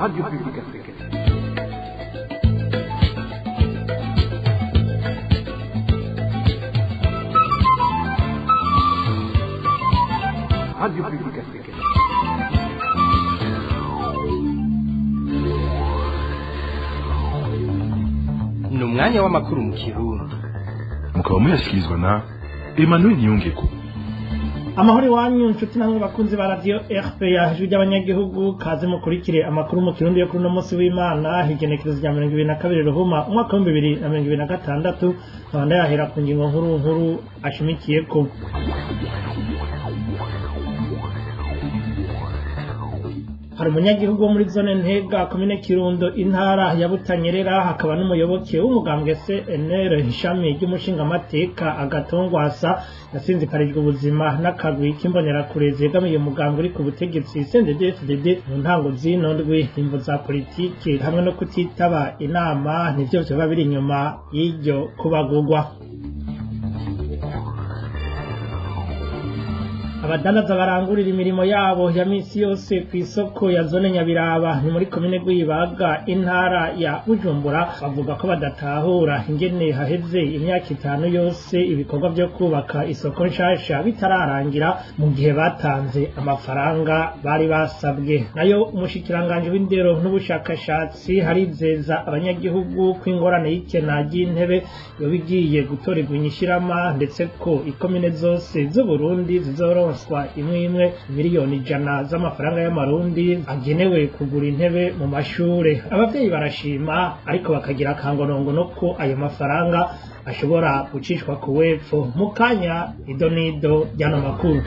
Radio Publique Africaine. Radio Publique Africaine. Ni umwanya w'amakuru mu Kirundi. Mukaba muyashyikirizwa na Emmanuel Niyongeko. Amahoro iwanyu nshuti namwe bakunzi ba Radio RPA, ijwi ry'abanyagihugu. Kaze mukurikire amakuru mu Kirundi yo kuri uno munsi w'Imana, igenekerezo rya 22 Ruhuma umwaka wa 2026. Nkaba ndayahera ku ngingo nkuru nkuru ashimikiyeko. Hari umunyagihugu wo muri zone Ntega, komine Kirundo, intara ya Butanyerera, hakaba n'umuyoboke w'umugambwe CNL ishami ry'umushingamateka Agatongwasa, yasinzikarijwe ubuzima n'akagwi k'imbonerakure zegamiye umugambwe uri ku butegetsi CNDD-FDD mu ntango z'ino ndwi. Imvo za politike hamwe no kutitaba inama nivyo vyoba biri inyuma y'iryo kubagurwa. Abadandaza barangurira imirimo yabo ya misi yose ku isoko ya zone Nyabiraba, ni muri komine Rwibaga, intara ya Bujumbura, bavuga ko badatahura ingene haheze imyaka 5 yose ibikorwa vyo kubaka isoko nshasha bitararangira, mu gihe batanze amafaranga bari basabwe. Nayo umushikiranganji w'indero n'ubushakashatsi harizeza abanyagihugu ko ingorane y'ikena ry'intebe yoba igiye gutorerwa inyishirama, ndetse ko ikomine zose z'Uburundi zizoronswa imwe imwe 100 miliyoni z'amafaranga y'amarundi agenewe kugura intebe mu mashure. Abavyeyi barashima, ariko bakagira akangonongono ko ayo mafaranga ashobora gucishwa ku wepfo. Mu kanya, ido nido ry'ano makuru.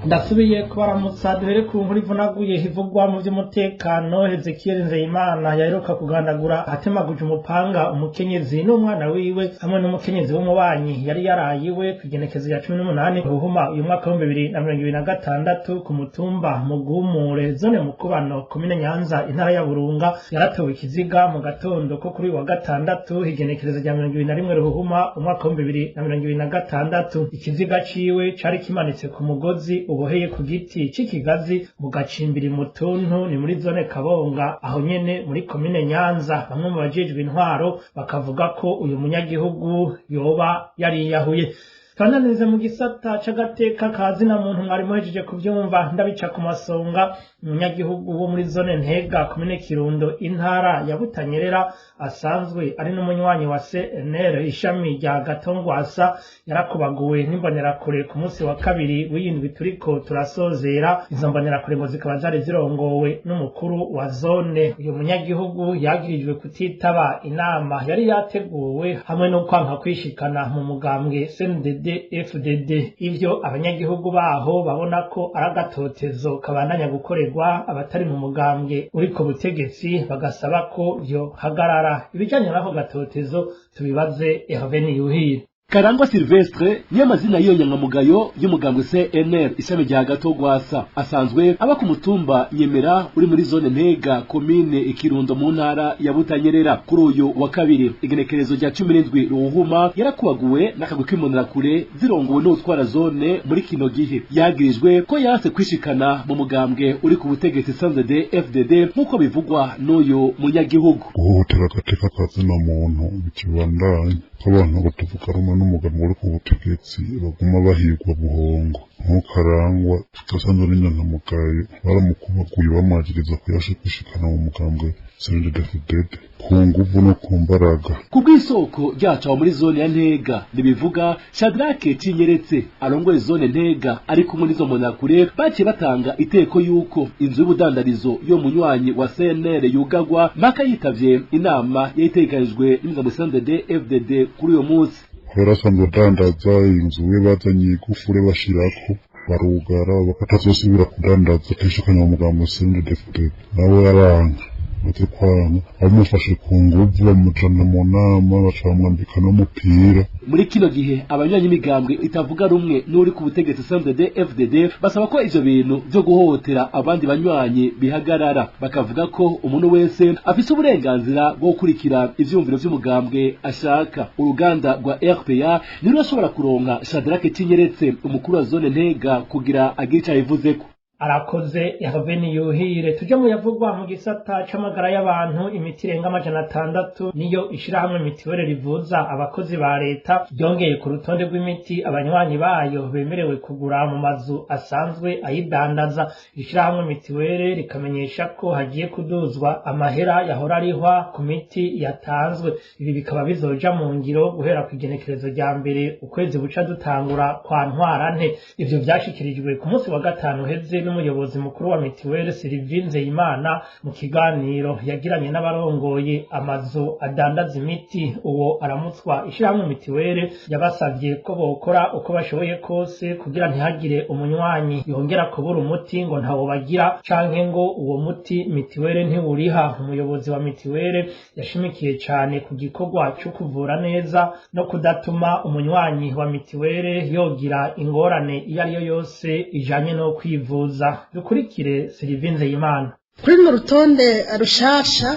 Ndasubiye kubaramutsa. Duhere ku nkuru ivunaguye ivugwa mu vy'umutekano. Hezekiel Nzeyimana yaheruka kugandagura atemaguje umupanga umukenyezi n'umwana wiwe hamwe n'umukenyezi w'umubanyi yari yarayiwe kw'igenekezo rya 18 Ruhuma uyu mwaka wa 2026 ku mutumba Mugumure, zone Mukubano, komine Nyanza, intara ya Burunga, yaratowe ikiziga mu gatondo ko kuri wa gatandatu, igenekerezo rya 21 Ruhuma umwaka wa 2026. Ikiziga ciwe cari kimanitse ku mugozi uboheye ku giti c'ikigazi mu gacimbiri Mutuntu, ni muri zone Kabonga, aho nyene muri komine Nyanza. Bamwe mu bajejwe intwaro bakavuga ko uyu munyagihugu yoba yariyahuye. Twananirize mu gisata c'agateka ka zina muntu. Mwari muhejeje kuvyumva, ndabica ku masonga. Umunyagihugu wo muri zone Ntega, komine Kirundo, intara ya Butanyerera, asanzwe ari n'umunywanyi wa CNL ishami rya Gatongwasa, yarakubaguwe n'imbonerakure ku munsi wa kabiri w'iyindwi turiko turasozera. Izo mbonerakure ngo zikaba zari zirongowe n'umukuru wa zone. Uyu munyagihugu yagirijwe kutitaba inama yari yateguwe hamwe no kwanka kwishikana mu mugambwe CNDD FDD. Ivyo abanyagihugu baho babona ko ari agatotezo kabandanya gukorerwa abatari mu mugambwe uri ku butegetsi, bagasaba ko vyo hagarara. Ibijanye n'ako gatotezo tubibaze Hervé Niyuhire. Karangwa Silvestre niyo mazina y'iyo nyangamugayo y'umugambwe CNL ishami rya Gatogwasa. Asanzwe aba ku mutumba Nyemera uri muri zone Ntega, komine Ikirundo, mu ntara ya Butanyerera. Kuri uyu wa kabiri, igenekerezo rya 17 Ruhuma, yarakubaguwe n'akagwi k'imbonerakure zirongowe n'utwara zone muri kino gihe. Yagirijwe ko yanse kwishikana mu mugambwe uri ku butegetsi CNDD FDD, nk'uko bivugwa n'uyu munyagihugu. Guhohotera agateka ka zina muntu bikibandanya, ko abantu batavuga rumwe n'umugambwe uri ku butegetsi baguma bahigwa buhongo. Nk'ukarangwa tudasanzwe n'inyankamugayo, baramukubaguye bamwagiriza ko yaje kwishikana mu mugambwe CNDD-FDD ku nguvu no ku mbaraga. Ku bw'isoko ryacu aho muri zone ya Ntega nibivuga Shadrake Cinyeretse arongoye zone Ntega ari kumwe n'izo mbonerakure, baciye batanga iteko yuko inzu y'ubudandarizo yo munywanyi wa CNL yugagwa mpaka yitavye inama yayitegekanijwe n'umugambwe CNDD FDD kuri uyo munsi. Kubera asanzwe adandaza, inzu we bazanye igufure bashirako barugara, bakatazosubira kudandaza atishikanye mu mugambwe CNDD-FDD. Nawe yaranka Maze kwanka bamufashe ku nguvu, bamujana mu nama, baca bamwambika n'umupira. Muri kino gihe abanywanyi imigambwe itavuga rumwe n'uri ku butegetsi CNDD FDD basaba ko ivyo bintu vyo guhohotera abandi banywanyi bihagarara, bakavuga ko umuntu wese afise uburenganzira bwo gukurikira ivyumviro vy'umugambwe ashaka. Uruganda rwa RPA ntirurashobora kuronka Shadrack Cinyeretse, umukuru wa zone Ntega, kugira agire ico abivuzeko. Arakoze Herve Niyuhire. Tuje mu yavugwa mu gisata c'amagara y'abantu. Imiti irenga 600 niyo ishirahamwe mitiwere rivuza abakozi ba leta ryongeye ku rutonde rw'imiti abanywanyi bayo bemerewe kugura mu mazu asanzwe ayidandaza. Ishirahamwe mitiwere rikamenyesha ko hagiye kuduzwa amahera yahora arihwa ku miti yatanzwe. Ibi bikaba bizoja mu ngiro guhera ku igenekerezo rya 1 ukwezi buca dutangura kwa Ntwarante. Ivyo vyashikirijwe ku munsi wa gatanu uheze n'umuyobozi mukuru wa mitiwere Sylvie Nzeyimana mu kiganiro yagiranye n'abarongoye amazu adandaza imiti. Uwo aramutswa ishirahamwe mitiwere yabasavye ko bokora uko bashoboye kose kugira ntihagire umunywanyi yongera kubura umuti ngo ntawo bagira, canke ngo uwo muti mitiwere ntiwuriha. Umuyobozi wa mitiwere yashimikiye cane ku gikorwa co kuvura neza no kudatuma umunywanyi wa mitiwere yogira ingorane iyo ariyo yose ijanye no kwivuza. Dukurikire Sylvie Nzeyimana. Kuri runo rutonde rushasha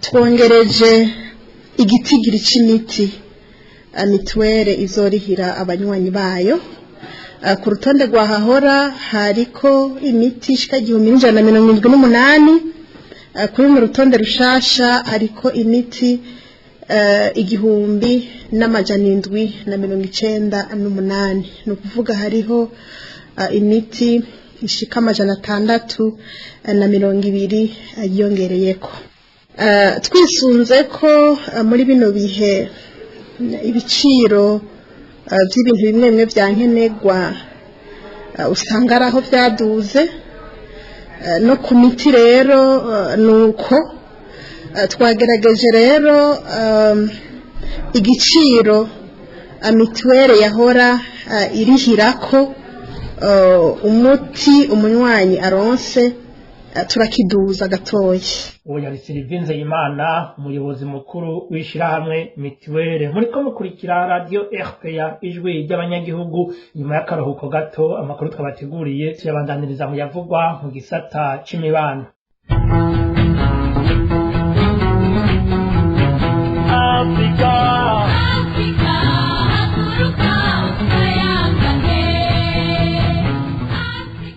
twongereje igitigiri c'imiti mituwere izorihira abanywanyi bayo. Ku rutonde rwa hahora hariko imiti ishika 1178. Kuri runo rutonde rushasha hariko imiti 1798. Ni ukuvuga hariho imiti ishika 620 yiyongereyeko. Twisunze ko muri bino bihe ibiciro by'ibintu bimwe bimwe vya nkenerwa usanga ari aho vyaduze, no ku miti rero nuko twagerageje rero igiciro mituwere yahora irihirako umuti umunywanyi aronse turakiduza gatoya. Uwo yari Sylvie Nzeyimana, umuyobozi mukuru w'ishirahamwe mitiwere. Muriko mukurikira radio RPA, ijwi ry'abanyagihugu. Nyuma y'akaruhuko gato, amakuru twabateguriye tuyabandaniriza mu yavugwa mu gisata c'imibano.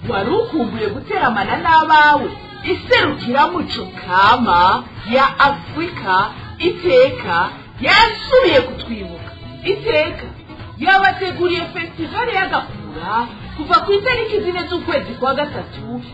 Wari ukumbuye guteramana n'abawe? Iserukiramuco kama ya Afurika iteka yasubiye kutwibuka. Iteka yabateguriye festivale y'agakura kuva ku itariki 4 z'ukwezi kwa 3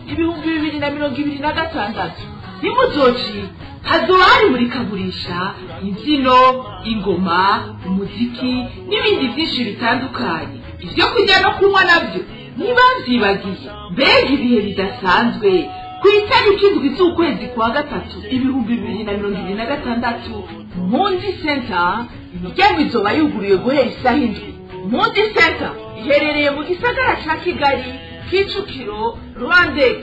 2026. Ntimuzoci hazoba hari murikagurisha, imbyino, ingoma, umuziki n'ibindi byinshi bitandukanye. Ibyo kurya no kunywa nabyo ntibavyibagiye. Mbega ibihe bidasanzwe! Ku itariki 7 z'ukwezi kwa 3 2026, Mundi Center imiryango izoba yuguruye guhera isaha 7. Mundi Center iherereye mu gisagara ca Kigali, Kicukiro, Rwandex.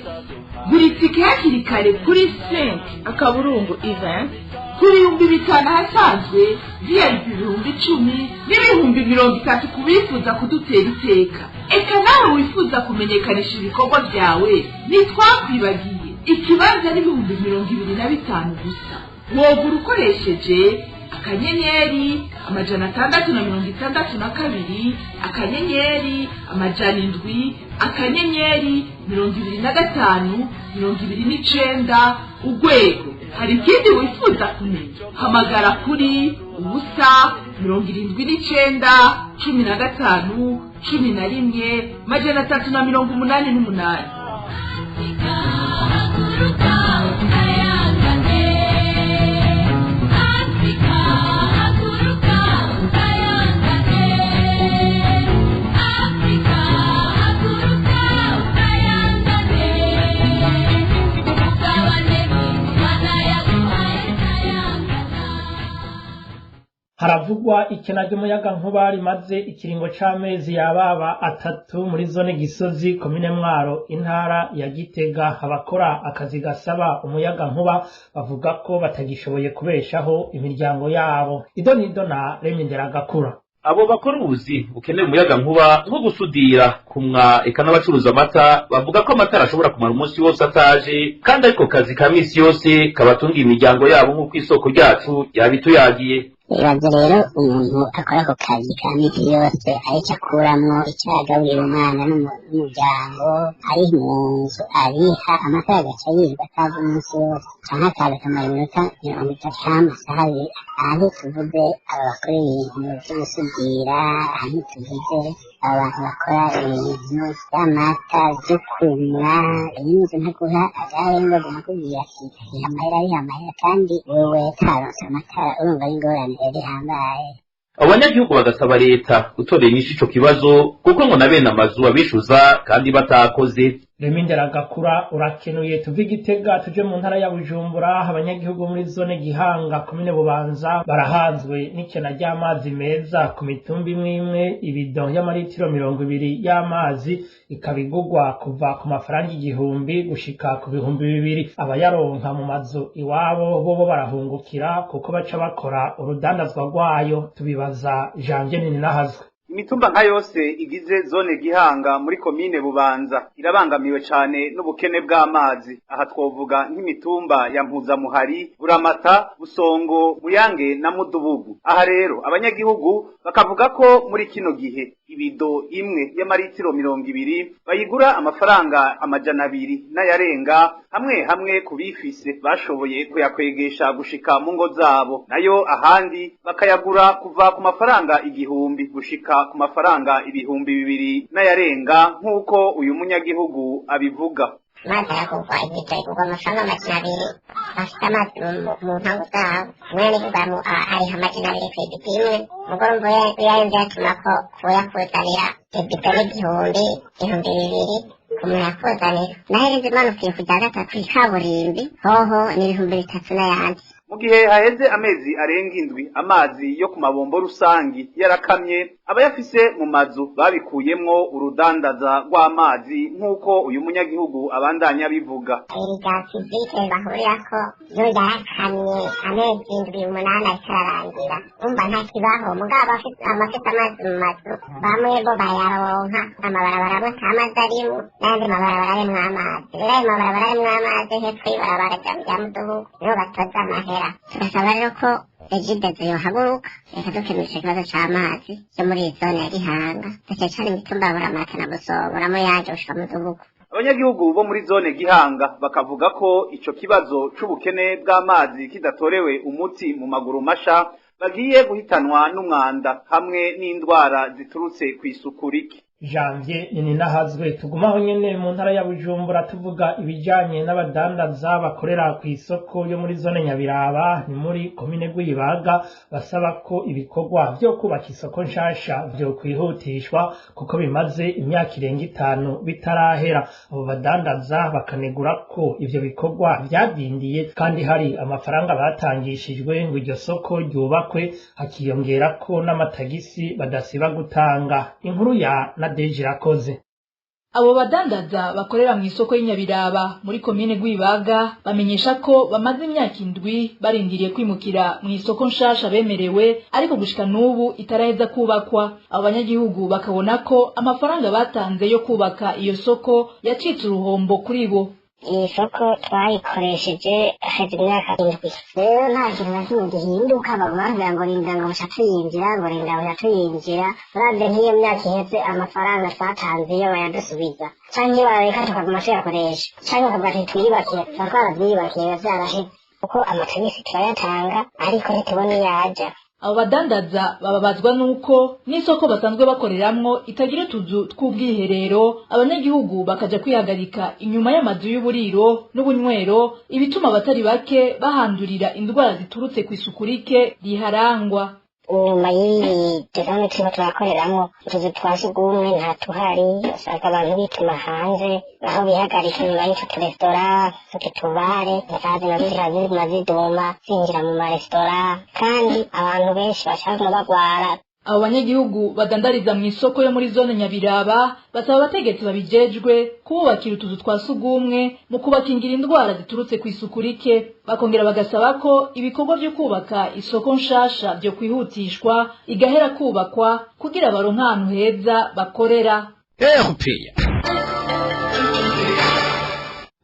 Gura itike hakiri kare kuri 5 akaburungu event ku 5000 ahasanzwe, VIP 10,000 n'ibihumbi 30 ku bifuza kudutera iteka. Eka nawe wifuza kumenyekanisha ibikorwa byawe, ntitwakwibagiye. Ikibanza n'25,000 gusa. Wogura ukoresheje *662 *700 *25 29 urwego. Hari ikindi wifuza kumenya? Hamagara kuri 0 79 15 11 388. Haravugwa ikena ry'umuyagankuba rimaze ikiringo c'amezi yababa 3 muri zone Gisozi, komine Mwaro, intara ya Gitega. Abakora akazi gasaba umuyagankuba bavuga ko batagishoboye kubeshaho imiryango yabo. Idonido na Remi Nderagakura. Abo bakora ubuzi bukeneye umuyaga nkuba nko gusudira, kumwa, eka n'abacuruza amata, bavuga ko amatara ashobora kumara umunsi wose ataje, kandi ariko kazi ka misi yose kabatunga imiryango yabo, nk'uko isoko ryacu yabituyagiye. Ibaze rero umuntu akora ako kazi ka misi yose, arico akuramwo ico agaburira umwana n'umuryango, ari mu nzu ariha amatara, agaca yirirwa atazi umunsi wose, canke akaza akamara iminota 30 canke amasaha 2. Aha ntituvuze aba bakora ibintu vyo gusudira, aha ntituvuze aba bantu bakora ibintu vy'amata, vyo kumwa. Inzu ntaguha agahembo, aguma akubwira ati riha amahera, riha amahera, kandi wewe utaronse amatara. Urumva ari ingorane rero ihambaye. Abanyagihugu bagasaba leta gutorera inyishu ico kibazo, kuko ngo na bene amazu abishuza kandi batakoze. Remi Nderagakura, urakenuye. Tuve Igitega tuje mu ntara ya Bujumbura. Abanyagihugu muri zone Gihanga, komine Bubanza, barahanzwe n'ikena ry'amazi meza ku mitumba imwe imwe. Ibido y'amaritiro 20 y'amazi ikaba igurwa kuva ku mafaranga 1000 gushika ku 2000. Abayaronka mu mazu iwabo bobo barahungukira, kuko baca bakora urudandazwa rwayo. Tubibaza Janvier Nininahazwe. Imitumba nka yose igize zone Gihanga muri komine Bubanza irabangamiwe cane n'ubukene bw'amazi. Aha twovuga nk'imitumba ya Mpuzamuhari, Buramata, Busongo, Muyange na Mudubugu. Aha rero abanyagihugu bakavuga ko muri kino gihe ibido imwe y'amaritiro 20 bayigura amafaranga 200 n'ayarenga, hamwe hamwe kubifise bashoboye kuyakwegesha gushika mu ngo zabo, nayo ahandi bakayagura kuva ku mafaranga 1000 gushika ku mafaranga 2000 n'ayarenga, nk'uko uyu munyagihugu abivuga. Amazi aragurwa, ibido igurwa amafaranga 200. Bafite amazi mu mpangu zabo, umwenegihugu ariha 200 kw'ibido imwe. Mugorumva uyarenze yatuma ko kuyakuzanira ibido n'1000, 2000 ku muntu yakuzanira. Naho irinze imanukiye kuja gatatu ikaburimbi hoho ni 3000 n'ayandi. Mu gihe haheze amezi arenga 7 amazi yo ku mabombo rusangi yarakamye, abayafise mu mazu babikuyemwo urudandaza rw'amazi, nk'uko uyu munyagihugu abandanya abivuga. Iri rya fizike bahurirako yo yarakamye amezi 7, 8 ariko ararangira, umva nta kibaho. Mugabo abafise amazi mu mazu bamwe bo bayaronka. Amabarabara amwe nta mazi arimwo, n'ayandi mabarabara arimwo amazi. Rero ayo mabarabara arimwo amazi hepfo y'ibarabara rya Mudugudu niho batoza amahera. Turasaba rero ko Regideso yohaguruka ikadukemura ico kibazo c'amazi yo muri iyi zone ya Gihanga, na cane cane imitumba ya Buramata na Busongo na Muyange gushika Mudugudu. Abanyagihugu bo muri zone Gihanga bakavuga ko ico kibazo c'ubukene bw'amazi kidatorewe umuti mu maguru masha, bagiye guhitanwa n'umwanda hamwe n'indwara ziturutse kw'isuku rike. Janvier Nininahazwe. Tugumaho nyene mu ntara ya Bujumbura, tuvuga ibijanye n'abadandaza bakorera ku isoko yo muri zone Nyabiraba, ni muri komine Rwibaga. Basaba ko ibikorwa vyo kubaka isoko nshasha vyo kwihutishwa, kuko bimaze imyaka irenga 5 bitarahera. Abo badandaza bakanegura ko ivyo bikorwa vyadindiye kandi hari amafaranga batangishijwe ngo iryo soko ryubakwe, hakiyongera ko n'amatagisi badasiba gutanga. Inkuru ya Nadege Irakoze. Abo badandaza bakorera mu isoko y'inyabiraba muri komine Rwibaga bamenyesha ko bamaze imyaka 7 barindiriye kwimukira mu isoko nshasha bemerewe, ariko gushika n'ubu itaraheza kubakwa. Abo banyagihugu bakabona ko amafaranga batanze yo kubaka iyo soko yacitse uruhombo kuri bo. Iyi soko twayikoresheje haheze imyaka 7, rero nta kintu na kimwe gihinduka. Baguma bavuga ngo rinda ngo buca tuyinjira, ngo rinda buca tuyinjira. Uravye nk'iyo myaka iheze, amafaranga twatanze iyo bayadusubiza, canke barareka tukaguma tuyakoresha, canke bakavuga ati twiyubakiye, tuba twaravyiyubakiye biba vyaraheze, kuko amatagisi turayatanga ariko ntitubona iyo aja. Abo badandaza bababazwa nuko n'isoko basanzwe bakoreramwo itagira utuzu tw'ubwiherero, abanyagihugu bakaja kwihagarika inyuma y'amazu y'uburiro n'ubunywero, ibituma abatari bake bahandurira indwara ziturutse kw'isuku rike riharangwa. Inyuma y'iyi dusanzwe turiko turakoreramwo, utuzu twa sugumwe nta tuhari. Usanga abantu bituma hanze aho bihagarika inyuma y'utu turesitora, utu tubare. Insazi nazo zikaba ziguma ziduma zinjira mu maresitora, kandi abantu benshi bashaka bagwara. Abo banyagihugu badandariza mu isoko yo muri zone Nyabiraba basaba abategetsi babijejwe kububakira utuzu twa sugumwe mu kubakingira indwara ziturutse ku isuku rike. Bakongera bagasaba ko ibikorwa vyo kubaka isoko nshasha vyo kwihutishwa, igahera kubakwa, kugira baronke ahantu heza bakorera.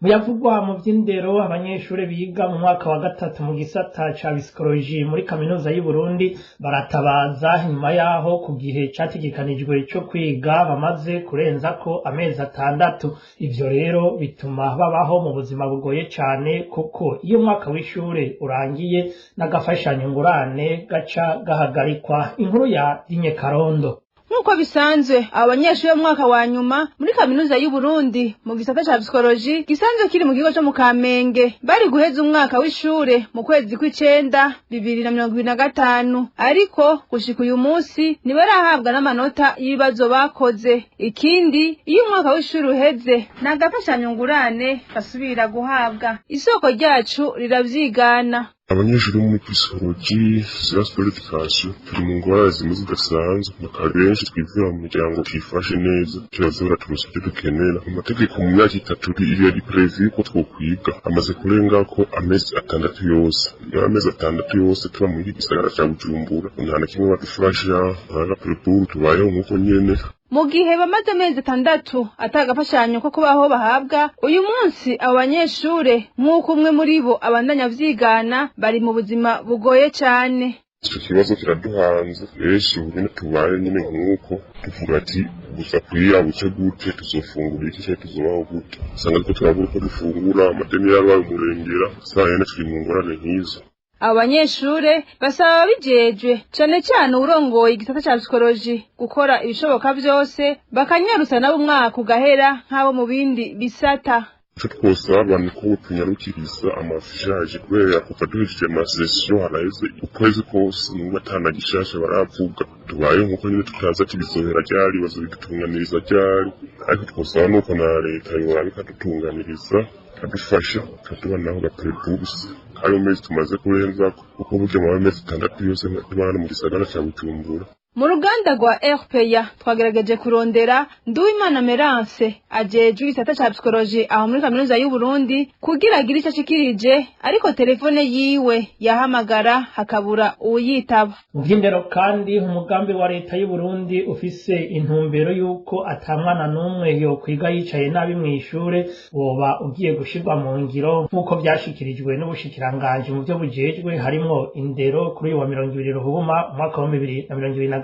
Muyavugwa mu vy'indero, abanyeshuri biga mu mwaka wa gatatu mu gisata ca psychologie muri kaminuza y'u Burundi baratabaza nyuma yaho ku gihe categekanijwe co kwiga bamaze kurenzako amezi 6. Ivyo rero bituma babaho mu buzima bugoye cane, kuko iyo umwaka w'ishure urangiye n'agafashanyo ngurane gaca gahagarikwa. Inkuru ya Dinye Karondo. Nk'uko bisanzwe, abo banyeshuri bo mu mwaka wa nyuma muri kaminuza y'u Burundi mu gisata ca psychologie gisanzwe kiri mu kigo co mu Kamenge bari guheza umwaka w'ishure mu kwezi kw'icenda 2025, ariko gushika uyu munsi ntibarahabwa n'amanota y'ibibazo bakoze. Ikindi, iyo umwaka w'ishure uheze nta gafashanyo ngurane basubira guhabwa. Isoko ryacu riravyigana. Abanyeshuri bo muri psychologie, science de l'éducation, turi mu ngorane zimwe zidasanzwe. Bakaba benshi twivura mu miryango tifashe neza, turaza baraturusa ibyo dukenera. Amategeko mu myaka 3 yari prévu ko twokwiga, amaze kurengako amezi 6 yose. Iyo amezi 6 yose tuba muri iki gisagara ca Bujumbura, nta na kimwe badufasha, nta gaprepuru, tubayeho nk'uko nyene. Mu gihe bamaze amezi 6 atagafashanyo ko kubaho bahabwa, uyu munsi abo banyeshure, nk'uko umwe muri bo abandanya avyigana, bari mu buzima bugoye cane. Ico kibazo kiraduhanze benshi. Ubu nyene tubaye nyene nk'uko tuvuga ati gusa kwiyabutse gute, tuzofungura iki canke tuzobaho gute? Usanga ariko turabura uko dufungura, amadeni yabaye umurengera, usanga nyene turi mu ngorane nk'izo. Abo banyeshure basaba ababijejwe, cane cane uwurongoye igisata ca psychologie, gukora ibishoboka vyose bakanyarusa nabo umwaka ugahera nk'abo mu bindi bisata. Ico twosaba ni ko tunyarukiriza amafishaje, kubera kuva duhejeje amasesiyo haraheze ukwezi kose, n'ubu atana gishasha baravuga. Tubayeho nkuko nyene tutazi ati bizohera ryari, bazobidutunganiriza ryari. Ariko twosaba nuko na leta yoraba ikadutunganiriza, ikadufasha, ikaduha naho gaperebusi ayo mezi tumaze kurenzako, kuko burya mu mezi 6 yose tubana mu gisagara ca Bujumbura. Mu ruganda rwa RPA twagerageje kurondera Nduwimana Merance ajejwe igisata ca psychologie aho muri kaminuza y'u Burundi kugira agire ico ashikirije, ariko telefone yiwe yahamagara hakabura uwuyitaba. Mu vy'indero kandi, umugambi wa leta y'u Burundi ufise intumbero y'uko atamwana n'umwe yokwiga yicaye nabi mw'ishure woba ugiye gushirwa mu ngiro, nk'uko vyashikirijwe n'ubushikiranganji mu vyo bujejwe harimwo indero kuri uyu wa 20 Ruhuma umwaka wa 2026.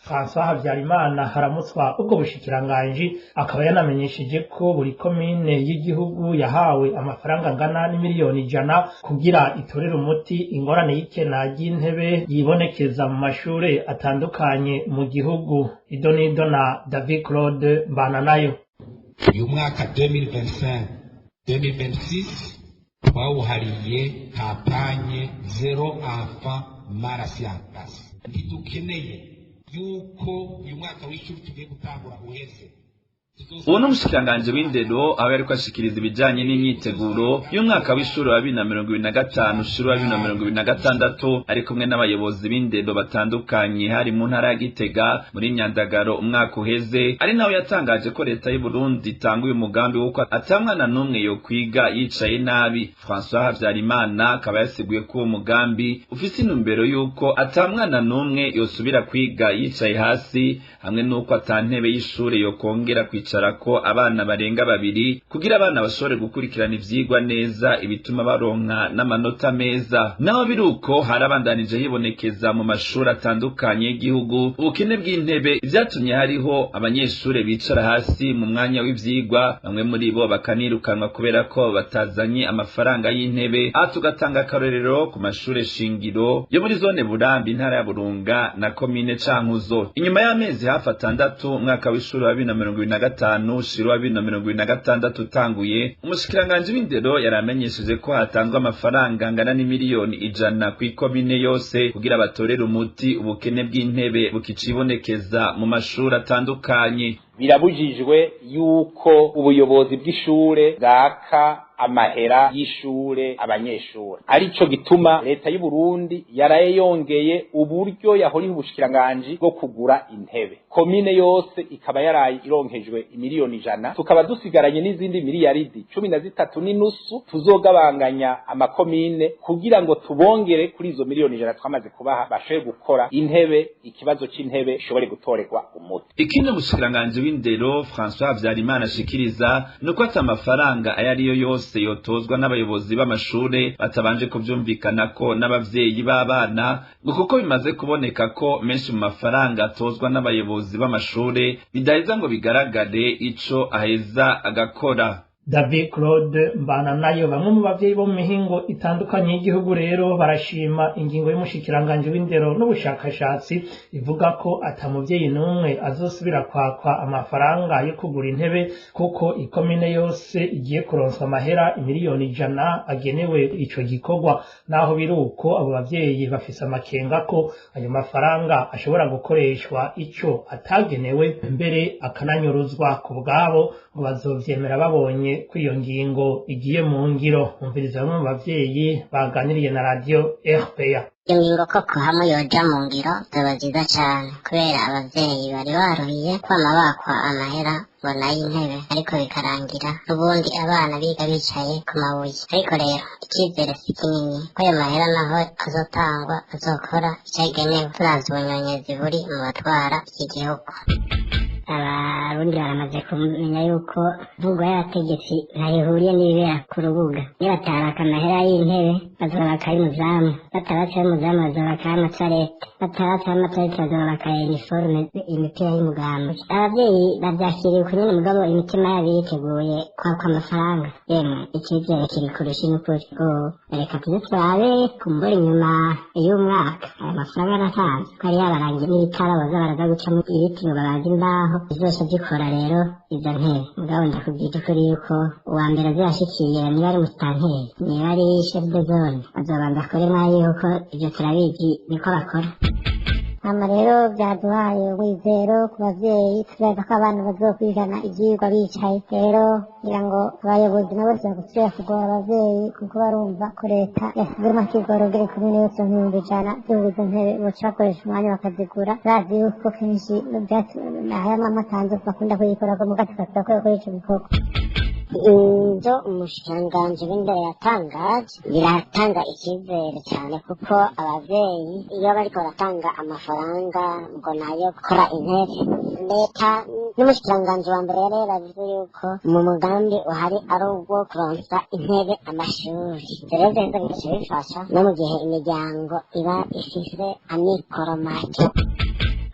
François Habyarimana haramutswa ubwo bushikiranganji akaba yanamenyesheje ko buri komine y'igihugu yahawe amafaranga angana n'imiliyoni 100 kugira itorere umuti ingorane y'ikena ry'intebe yibonekeza mu mashure atandukanye mu gihugu. Idonido na David Claude Mbananayo. Uyu mwaka 2025 2026 twawuhariye campagne zéro enfant mal assis en classe. Ntidukeneye yuko uyu mwaka w'ishuri tugiye gutangura uheze. Uwo ni umushikiranganji w'indero, aho yariko ashikiriza ibijanye n'imyiteguro y'umwaka w'ishuri wa 2025 ushuri wa 2026, ari kumwe n'abayobozi b'indero batandukanye, hari mu ntara ya Gitega muri Myandagaro umwaka uheze. Ari nawe yatangaje ko leta y'u Burundi itanga uyu mugambi w'uko atamwana n'umwe yokwiga yicaye nabi. François Habyarimana akaba yasiguye ko uwo mugambi ufise intumbero y'uko atamwana n'umwe yosubira kwiga yicaye hasi, hamwe n'uko atantebe y'ishure yokongera kwicarako abana barenga babiri, kugira abana bashobore gukurikirana ivyigwa neza, ibituma baronka n'amanota meza. Naho biruko, harabandanije hibonekeza mu mashuri atandukanye y'igihugu ubukene bw'intebe, ivyatumye hariho abanyeshure bicara hasi mu mwanya w'ivyigwa, bamwe muri bo bakanirukanwa kubera ko batazanye amafaranga y'intebe. Aha tugatanga akarorero ku mashure shingiro yo muri zone Burambi, intara ya Burunga na komine Cankuzo. Inyuma y'amezi hafi 6 umwaka w'ishuri wa 2025 2025 ushira wa 2026 utanguye, umushikiranganje w'indero yaramenyesheje ko hatanzwe amafaranga angana n'imiliyoni 100 kw'ikomine yose kugira batorere umuti ubukene bw'intebe bukicibonekeza mu mashuri atandukanye. Birabujijwe yuko ubuyobozi bw'ishure bwaka amahera y'ishure abanyeshure, arico gituma leta y'u Burundi yaraye yongeye uburyo yahoriye ubushikiranganje bwo kugura intebe. Komine yose ikaba yaraye ironkejwe imiliyoni 100, tukaba dusigaranye n'izindi miliyaridi 13.5 tuzogabanganya amakomine kugira ngo tubongere kuri izo miliyoni 100 twamaze kubaha bashoboye gukora intebe, ikibazo c'intebe ishobore gutorerwa umuti. Ikindi umushikiranganje w'indero François Habyarimana ashikiriza nuko ati amafaranga ayariyo yose yotozwa n'abayobozi b'amashure batabanje kuvyumvikana ko n'abavyeyi b'abana, ngo kuko bimaze kuboneka ko menshi mu mafaranga atozwa n'abayobozi b'amashure bidaheza ngo bigaragare ico aheza agakora. David Claude Mbana nayo. Bamwe mu bavyeyi bo mu mihingo itandukanye y'igihugu rero barashima ingingo y'umushikiranganje w'indero n'ubushakashatsi ivuga ko ata muvyeyi n'umwe azosubira kwakwa amafaranga yo kugura intebe, kuko ikomine yose igiye kuronswa amahera imiliyoni 100 agenewe ico gikorwa. Naho biri uko, abo bavyeyi bafise amakenga ko ayo mafaranga ashobora gukoreshwa ico atagenewe, mbere akananyuruzwa. Ku bwabo ngo bazovyemera babonye ko iyo ngingo igiye mu ngiro. Umviriza bamwe mu bavyeyi baganiriye na radio RPA. Iyo ngingo koko hamwe yoja mu ngiro zoba nziza cane, kubera abavyeyi bari baruhiye kwama bakwa amahera ngo nay'intebe, ariko bikarangira n'ubundi abana biga bicaye ku mabuye. Ariko rero icizere si kinini ko ayo mahera naho azotangwa azokora icagenewe, turavye ubunyonyezi buri mu batwara iki gihugu. Abarundi baramaze kumenya yuko imvugo y'abategetsi ntayihuriye n'ibibera ku rubuga. Iyo bataraka amahera y'intebe bazobaka ay'umuzamu, batabatse ay'umuzamu bazobaka ay'amasarete, batabatse ay'amasarete bazobaka iniforume, imipira y'umugambi. Abavyeyi bavyakiriye uko nyene, mugabo imitima yabo iriteguye kwakwa amafaranga. Yemwe, icizere kiri kurusha n'ukuri. Reka tuze turabe kumbura inyuma y'umwaka ayo mafaranga aratanzwe ko ari yabarangiye n'ibitara baza baraza gucamo ibiti ngo babaze imbaho zose zikora rero izo ntebe. Mugabo ndakubwira ukuri yuko uwa mbere azirashikiye niba ari umusitanteri, niba ari chef de zone, azobanza akore nayo, yuko ivyo turabizi niko bakora. Hama rero byaduhaye umwizero ku bavyeyi, turaza ko abana bazokwigana ivyigwa bicaye. Rero ngira ngo abayobozi nabo gusubira kugora abavyeyi, kuko barumva ko leta yasizemo akigoro kugira ikomine yose 100,000 vy'ubu izo ntebe boca bakoresha umwanya bakazigura. Turazi yuko kenshi n'ayamama atanze bakunda kuyikorako, muga tugasaba ko yokora ico gikorwa. Ibyo umushikiranganji w'indero yatangaje biratanga icyizere cyane, kuko abavyeyi iyo bariko baratanga amafaranga ngo nayo gukora intebe, leta n'umushikiranganji wa mbere yari yaravuze yuko mu mugambi uhari ari uwo kuronsa intebe amashuri. Ivyo rero vyaheza bigaca bifasha no mu gihe imiryango iba ifise amikoro make.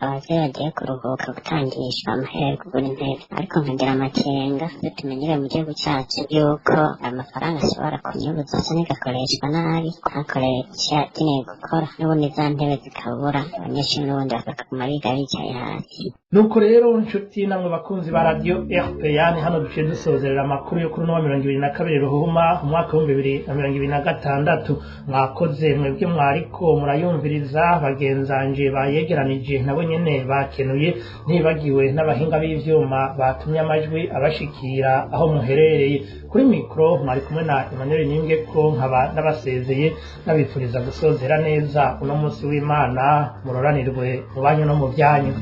Abavyeyi bagiye kuruhuka gutangisha amahera yo kugura intebe, ariko nkagira amakenga iyo tumenyereye mu gihugu cacu yuko amafaranga ashobora kunyuruza canke agakoreshwa nabi, ntakore ico yagenewe gukora, n'ubundi za ntebe zikabura, abanyeshuri n'ubundi bakaguma biga bicaye hasi. Nuko rero nshuti namwe bakunzi ba radio RPA, ni hano duciye dusozerera amakuru yo kuri uno wa 22 Ruhuma umwaka wa 2026. Mwakoze mwebwe mwariko murayumviriza, bagenzanje bayegeranije nabo nyene bakenuye, ntibagiwe n'abahinga b'ivyuma batumye amajwi abashikira aho muherereye. Kuri mikro mwari kumwe na Emmanuel Niyongeko, nkaba n'abasezeye nabifuriza gusozera neza uno munsi w'Imana, muroranirwe mu banyu no mu byanyu.